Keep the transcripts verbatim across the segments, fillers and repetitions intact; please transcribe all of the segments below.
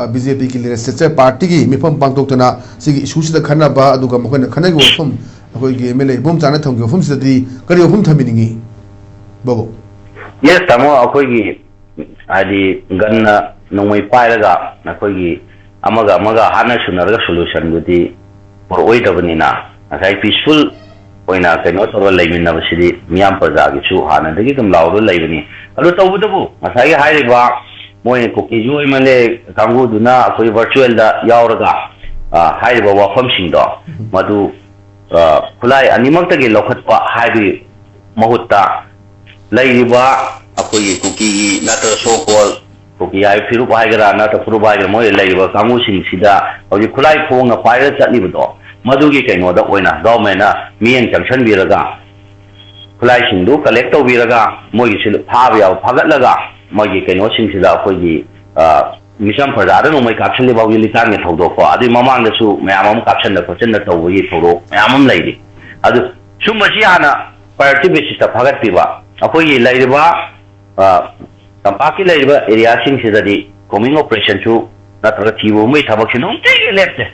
B J ꯄꯤꯒꯤ ꯂꯦꯖꯤꯁꯂꯦꯆꯔ ꯄꯥꯔꯇꯤꯒꯤ ꯃꯤꯐꯝ ꯄꯥꯡꯊꯣꯛꯇꯅ ꯁꯤꯒꯤ ꯏꯁꯨꯁꯤꯗ ꯈꯟꯅꯕ, ꯑꯗꯨꯒ ꯃꯈꯣꯏꯅ ꯈꯟꯅꯈꯤꯕ ꯋꯥꯐꯝ, ꯑꯩꯈꯣꯏꯒꯤ ꯑꯦꯝ ꯑꯦꯜ ꯑꯦ ꯏꯕꯣꯝꯆꯥꯅ ꯊꯝꯈꯤꯕ ꯋꯥꯐꯝꯁꯤꯗꯗꯤ ꯀꯔꯤ ꯋꯥꯐꯝ ꯊꯝꯕꯤꯅꯤꯡꯉꯤ, ꯕꯥꯕꯨ? ꯌꯦꯁ, ꯇꯥꯃꯣ, ꯑꯩꯈꯣꯏꯒꯤ ꯍꯥꯏꯗꯤ ꯒꯟꯅ ꯅꯣꯡꯃꯩ ꯄꯥꯏꯔꯒ ꯑꯩꯈꯣꯏꯒꯤ ꯑꯃꯒ ꯑꯃꯒ ꯍꯥꯠꯅ ꯁꯨꯅꯔꯒ ꯁꯣꯂꯨꯁꯟꯗꯨꯗꯤ ꯄꯨꯔꯛꯑꯣꯏꯗꯕꯅꯤꯅ, ꯉꯁꯥꯏ ꯄꯤꯁꯐꯨꯜ ꯑꯣꯏꯅ ꯀꯩꯅꯣ ꯇꯧꯔꯒ ꯂꯩꯃꯤꯟꯅꯕꯁꯤꯗꯤ ꯃꯤꯌꯥꯝ ꯄ꯭ꯔꯖꯥꯒꯤꯁꯨ ꯍꯥꯟꯅꯗꯒꯤ ꯑꯗꯨꯝ ꯂꯥꯎꯔꯒ ꯂꯩꯕꯅꯤ꯫ ꯑꯗꯨ ꯇꯧꯕꯇꯕꯨ ꯉꯁꯥꯏꯒꯤ ꯍꯥꯏꯔꯤꯕ ꯃꯣꯏ ꯀꯨꯀꯤꯁꯨ ꯑꯣꯏꯃꯜꯂꯦ ꯀꯥꯡꯕꯨꯗꯨꯅ ꯑꯩꯈꯣꯏ ꯚꯔꯆꯨꯋꯦꯜꯗ ꯌꯥꯎꯔꯒ, ꯑ, ꯍꯥꯏꯔꯤꯕ ꯋꯥꯐꯝꯁꯤꯡꯗꯣ ꯃꯗꯨ, ꯑ, ꯈꯨꯠꯂꯥꯏ ꯑꯅꯤꯃꯛꯇꯒꯤ ꯂꯧꯈꯠꯄ ꯍꯥꯏꯕꯒꯤ ꯃꯍꯨꯠꯇ ꯂꯩꯔꯤꯕ ꯑꯩꯈꯣꯏꯒꯤ ꯀꯨꯀꯤꯒꯤ ꯅꯠꯇ꯭ꯔꯒ ꯁꯣ ꯀꯣꯜ ꯀꯨꯀꯤ ꯍꯥꯏ ꯐꯤꯔꯨꯞ ꯍꯥꯏꯒꯦꯔꯥ ꯅꯠꯇ꯭ꯔꯒ ꯐꯨꯔꯨꯞ ꯍꯥꯏꯒꯦꯔꯥ, ꯃꯣꯏꯗ ꯂꯩꯔꯤꯕ ꯀꯥꯡꯕꯨꯁꯤꯡꯁꯤꯗ ꯍꯧꯖꯤꯛ ꯈꯨꯠꯂꯥꯏ ꯐꯣꯡꯅ ꯄꯥꯏꯔꯒ ꯆꯠꯂꯤꯕꯗꯣ, ꯃꯗꯨꯒꯤ ꯀꯩꯅꯣꯗ ꯑꯣꯏꯅ ꯒꯚꯔꯟꯃꯦꯟꯅ ꯃꯤꯠꯌꯦꯡ ꯆꯪꯁꯤꯟꯕꯤꯔꯒ ꯈꯨꯠꯂꯥꯏꯁꯤꯡꯗꯨ ꯀꯂꯦꯛ ꯇꯧꯕꯤꯔꯒ ꯃꯣꯏꯒꯤꯁꯨ ꯐꯥꯕ ꯌꯥꯕ ꯐꯥꯒꯠꯂꯒ ꯃꯣꯏꯒꯤ ꯀꯩꯅꯣꯁꯤꯡꯁꯤꯗ ꯑꯩꯈꯣꯏꯒꯤ, ꯑ, ꯃꯤꯆꯝ ꯄ꯭ꯔꯖꯥꯗ ꯅꯣꯡꯃꯩ ꯀꯥꯞꯁꯤꯜꯂꯤꯕ ꯍꯧꯖꯤꯛ ꯂꯤꯇꯥꯟꯒꯤ ꯊꯧꯗꯣꯛꯀꯣ, ꯑꯗꯨꯒꯤ ꯃꯃꯥꯡꯗꯁꯨ ꯃꯌꯥꯝ ꯑꯃ ꯀꯥꯞꯁꯤꯟꯗ ꯈꯣꯠꯆꯤꯟꯗ ꯇꯧꯕꯒꯤ ꯊꯧꯗꯣꯛ ꯃꯌꯥꯝ ꯑꯃ ꯂꯩꯔꯤ꯫ ꯑꯗꯨ ꯁꯨꯝꯕꯁꯤ ꯍꯥꯟꯅ ꯄ꯭ꯔꯥꯏꯌꯣꯔꯤꯇꯤ ꯕꯦꯁꯤꯁꯇ ꯐꯥꯒꯠꯄꯤꯕ, ꯑꯩꯈꯣꯏꯒꯤ ꯂꯩꯔꯤꯕ, ꯑ, ꯇꯝꯄꯥꯛꯀꯤ ꯂꯩꯔꯤꯕ ꯑꯦꯔꯤꯌꯥꯁꯤꯡꯁꯤꯗꯗꯤ ꯀꯣꯃꯤꯡ ꯑꯣꯄꯔꯦꯁꯟꯁꯨ ꯅꯠꯇ꯭ꯔꯒ ꯊꯤꯕ ꯍꯨꯝꯕꯒꯤ ꯊꯕꯛꯁꯤ ꯅꯨꯡꯇꯤꯒꯤ ꯂꯦꯞꯇꯦ꯫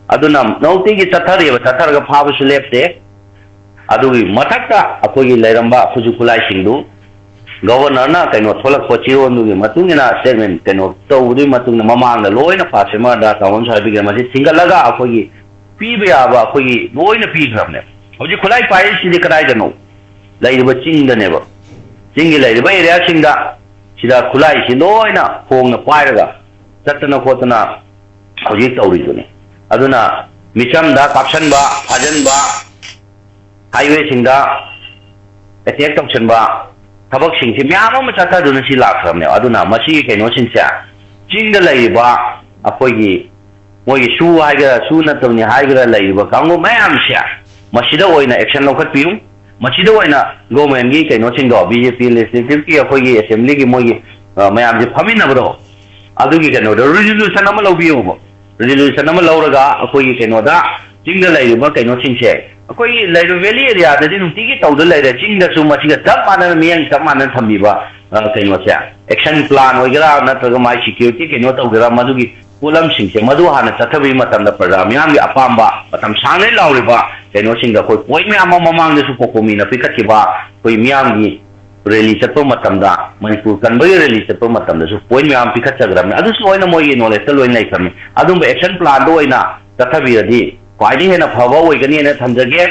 ꯑꯗꯨꯅ ꯅꯨꯡꯇꯤꯒꯤ ꯆꯠꯊꯔꯤꯕ, ꯆꯠꯊꯔꯒ ꯐꯥꯕꯁꯨ ꯂꯦꯞꯇꯦ꯫ ꯑꯗꯨꯒꯤ ꯃꯊꯛꯇ ꯑꯩꯈꯣꯏꯒꯤ ꯂꯩꯔꯝꯕ ꯈꯨꯠꯁꯨ ꯈꯨꯠꯂꯥꯏꯁꯤꯡꯗꯨ ꯒꯕꯔꯅꯔꯅ ꯀꯩꯅꯣ ꯊꯣꯛꯂꯛꯄ ꯆꯦꯔꯣꯜꯗꯨꯒꯤ ꯃꯇꯨꯡ ꯏꯟꯅ, ꯁ꯭ꯇꯦꯠꯃꯦꯟ ꯀꯩꯅꯣ ꯇꯧꯕꯗꯨꯒꯤ ꯃꯇꯨꯡꯗ ꯃꯃꯥꯡꯗ ꯂꯣꯏꯅ ꯐꯥꯁ ꯑꯦꯝ ꯑꯥꯔꯗ ꯇꯥꯎꯟ ꯁꯥꯔꯇꯤꯐꯤꯀꯦꯠ ꯃꯁꯤ ꯊꯤꯡꯒꯠꯂꯒ ꯑꯩꯈꯣꯏꯒꯤ ꯄꯤꯕ ꯌꯥꯕ ꯑꯩꯈꯣꯏꯒꯤ ꯂꯣꯏꯅ ꯄꯤꯈ꯭ꯔꯕꯅꯦꯕ꯫ ꯍꯧꯖꯤꯛ ꯈꯨꯠꯂꯥꯏ ꯄꯥꯏꯔꯤꯁꯤꯗꯤ ꯀꯗꯥꯏꯗꯅꯣ? ꯂꯩꯔꯤꯕ ꯆꯤꯡꯗꯅꯦꯕ꯫ ꯆꯤꯡꯒꯤ ꯂꯩꯔꯤꯕ ꯑꯦꯔꯤꯌꯥꯁꯤꯡꯗ ꯁꯤꯗ ꯈꯨꯠꯂꯥꯏꯁꯤ ꯂꯣꯏꯅ ꯐꯣꯡꯅ ꯄꯥꯏꯔꯒ ꯆꯠꯇꯅ ꯈꯣꯠꯇꯅ ꯍꯧꯖꯤꯛ ꯇꯧꯔꯤꯗꯨꯅꯤ꯫ ꯑꯗꯨꯅ ꯃꯤꯆꯝꯗ ꯀꯥꯞꯁꯟꯕ, ꯐꯥꯖꯟꯕ, ꯍꯥꯏꯋꯦꯁꯤꯡꯗ ꯑꯦꯇꯦꯛ ꯇꯧꯁꯟꯕ ꯊꯕꯛꯁꯤꯡꯁꯤ ꯃꯌꯥꯝ ꯑꯃ ꯆꯠꯊꯗꯨꯅ ꯁꯤ ꯂꯥꯛꯈ꯭ꯔꯕꯅꯦꯕ꯫ ꯑꯗꯨꯅ ꯃꯁꯤꯒꯤ ꯀꯩꯅꯣꯁꯤꯡꯁꯦ ꯆꯤꯡꯗ ꯂꯩꯔꯤꯕ ꯑꯩꯈꯣꯏꯒꯤ ꯃꯣꯏꯒꯤ ꯁꯨ ꯍꯥꯏꯒꯦꯔꯥ, ꯁꯨ ꯅꯠꯇꯕꯅꯤ ꯍꯥꯏꯒꯦꯔꯥ, ꯂꯩꯔꯤꯕ ꯀꯥꯡꯕꯨ ꯃꯌꯥꯝꯁꯦ ꯃꯁꯤꯗ ꯑꯣꯏꯅ ꯑꯦꯛꯁꯟ ꯂꯧꯈꯠꯄꯤꯌꯨ꯫ ꯃꯁꯤꯗ ꯑꯣꯏꯅ ꯒꯣꯔꯃꯦꯟꯒꯤ ꯀꯩꯅꯣꯁꯤꯡꯗꯣ, ꯕꯤ ꯖꯦ ꯄꯤ ꯂꯦꯖꯤꯁꯂꯦꯇꯤꯚꯀꯤ ꯑꯩꯈꯣꯏꯒꯤ ꯑꯦꯁꯦꯝꯕ꯭ꯂꯤꯒꯤ ꯃꯣꯏꯒꯤ, ꯑ, ꯃꯌꯥꯝꯁꯦ ꯐꯝꯃꯤꯟꯅꯕꯗꯣ, ꯑꯗꯨꯒꯤ ꯀꯩꯅꯣꯗꯣ ꯔꯤꯖꯣꯂꯨꯁꯟ ꯑꯃ ꯂꯧꯕꯤꯌꯣꯕ꯫ ꯔꯤꯖꯣꯂꯨꯁꯟ ꯑꯃ ꯂꯧꯔꯒ ꯑꯩꯈꯣꯏꯒꯤ ꯀꯩꯅꯣꯗ ꯆꯤꯡꯗ ꯂꯩꯔꯤꯕ ꯀꯩꯅꯣꯁꯤꯡꯁꯦ, ꯑꯩꯈꯣꯏꯒꯤ ꯂꯩꯔꯤꯕ ꯚꯦꯂꯤ ꯑꯦꯔꯤꯌꯥꯗꯗꯤ ꯅꯨꯡꯇꯤꯒꯤ ꯇꯧꯗ ꯂꯩꯔꯦ, ꯆꯤꯡꯗꯁꯨ ꯃꯁꯤꯒ ꯆꯞ ꯃꯥꯟꯅꯅ ꯃꯤꯠꯌꯦꯡ ꯆꯞ ꯃꯥꯟꯅꯅ ꯊꯝꯕꯤꯕ, ꯑ, ꯀꯩꯅꯣꯁꯦ, ꯑꯦꯛꯁꯟ ꯄ꯭ꯂꯥꯟ ꯑꯣꯏꯒꯦꯔꯥ ꯅꯠꯇ꯭ꯔꯒ ꯃꯥꯏ ꯁꯦꯀ꯭ꯌꯨꯔꯤꯇꯤ ꯀꯩꯅꯣ ꯇꯧꯒꯦꯔꯥ, ꯃꯗꯨꯒꯤ ꯄꯣꯠꯂꯝꯁꯤꯡꯁꯦ ꯃꯗꯨ ꯍꯥꯟꯅ ꯆꯠꯊꯕꯒꯤ ꯃꯇꯝꯗ ꯄ꯭ꯔꯖꯥ ꯃꯤꯌꯥꯝꯒꯤ ꯑꯄꯥꯝꯕ ꯃꯇꯝ ꯁꯥꯡꯅ ꯂꯥꯎꯔꯤꯕ ꯀꯩꯅꯣꯁꯤꯡꯗ ꯑꯩꯈꯣꯏ ꯄꯣꯏꯟ ꯃꯌꯥꯝ ꯑꯃ ꯃꯃꯥꯡꯗꯁꯨ ꯀꯣꯀꯣꯃꯤꯅ ꯄꯤꯈꯠꯈꯤꯕ ꯑꯩꯈꯣꯏ ꯃꯤꯌꯥꯝꯒꯤ ꯔꯦꯂꯤ ꯆꯠꯄ ꯃꯇꯝꯗ, ꯃꯅꯤꯄꯨꯔ ꯀꯟꯕꯒꯤ ꯔꯦꯂꯤ ꯆꯠꯄ ꯃꯇꯝꯗꯁꯨ ꯄꯣꯏꯟ ꯃꯌꯥꯝ ꯄꯤꯈꯠꯆꯈ꯭ꯔꯕꯅꯤ꯫ ꯑꯗꯨꯁꯨ ꯂꯣꯏꯅ ꯃꯣꯏꯒꯤ ꯅꯣꯂꯦꯖꯇ ꯂꯣꯏꯅ ꯂꯩꯈ꯭ꯔꯕꯅꯤ꯫ ꯑꯗꯨꯝꯕ ꯑꯦꯛꯁꯟ ꯄ꯭ꯂꯥꯟꯗ ꯑꯣꯏꯅ ꯆꯠꯊꯕꯤꯔꯗꯤ ꯈ꯭ꯋꯥꯏꯗꯒꯤ ꯍꯦꯟꯅ ꯐꯕ ꯑꯣꯏꯒꯅꯤꯅ ꯊꯝꯖꯒꯦ꯫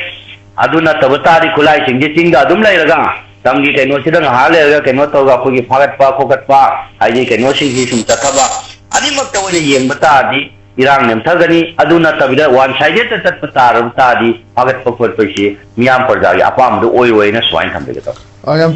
ꯑꯗꯨ ꯅꯠꯇꯕ ꯇꯥꯔꯗꯤ ꯈꯨꯠꯂꯥꯏꯁꯤꯡꯁꯦ ꯆꯤꯡꯗ ꯑꯗꯨꯝ ꯂꯩꯔꯒ ꯇꯝꯒꯤ ꯀꯩꯅꯣꯁꯤꯗ ꯉꯥꯏꯍꯥꯛ ꯂꯩꯔꯒ ꯀꯩꯅꯣ ꯇꯧꯔꯒ ꯑꯩꯈꯣꯏꯒꯤ ꯐꯥꯒꯠꯄ ꯈꯣꯀꯠꯄ ꯍꯥꯏꯗꯤ ꯀꯩꯅꯣꯁꯤꯡꯁꯤ ꯁꯨꯝ ꯆꯠꯊꯕ ꯑꯅꯤꯃꯛꯇ ꯑꯣꯏꯅ ꯌꯦꯡꯕ ꯇꯥꯔꯗꯤ ꯏꯔꯥꯡ ꯅꯦꯝꯊꯒꯅꯤ꯫ ꯑꯗꯨ ꯅꯠꯇꯕꯤꯗ ꯋꯥꯟ ꯁꯥꯏꯗꯦꯠꯇ ꯆꯠꯄ ꯇꯥꯔꯕ ꯇꯥꯔꯗꯤ ꯐꯥꯒꯠꯄ ꯈꯣꯠꯄꯁꯤ ꯃꯤꯌꯥꯝ ꯄ꯭ꯔꯖꯥꯒꯤ ꯑꯄꯥꯝꯕꯗꯨ ꯑꯣꯏꯔꯣꯏꯅ ꯁꯨꯃꯥꯏꯅ ꯊꯝꯖꯒꯦ ꯇꯧꯕ꯫ ꯑ, ꯌꯥꯝ